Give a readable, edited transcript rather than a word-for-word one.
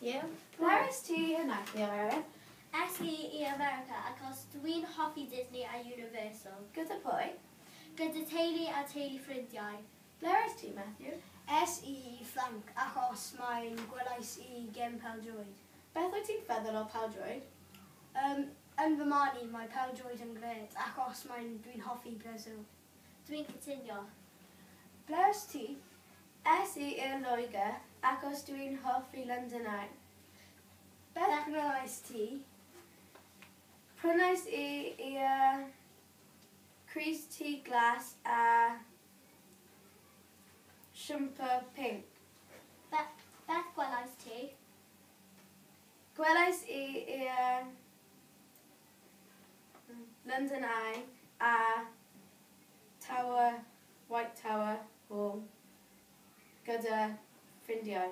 Matthew. Ble est ti hwnnw, Erin? Es i i America achos dwi'n hoffi Disney a Universal. Gyda pwy? Gyda teulu a teulu ffrindiau. Ble est ti, Matthew? Es i i Ffrainc achos mae'n gwelais i gêm pêl-droed. Beth wyt ti'n feddwl o pêl-droed? Yn fy marn i, mae pêl-droed yn grêt achos mae'n dwi'n hoffi Brazil. Dwi'n cytuno. Ble est ti? Es i i'r Loegr achos dwi'n hoffi London Eye. Beth prynais ti? Prynais i i'r crys T glas a siwmper pinc. Beth gwelais ti? Gwelais i i'r London Eye a Tower, White Tower Hall gyda ffrindiau.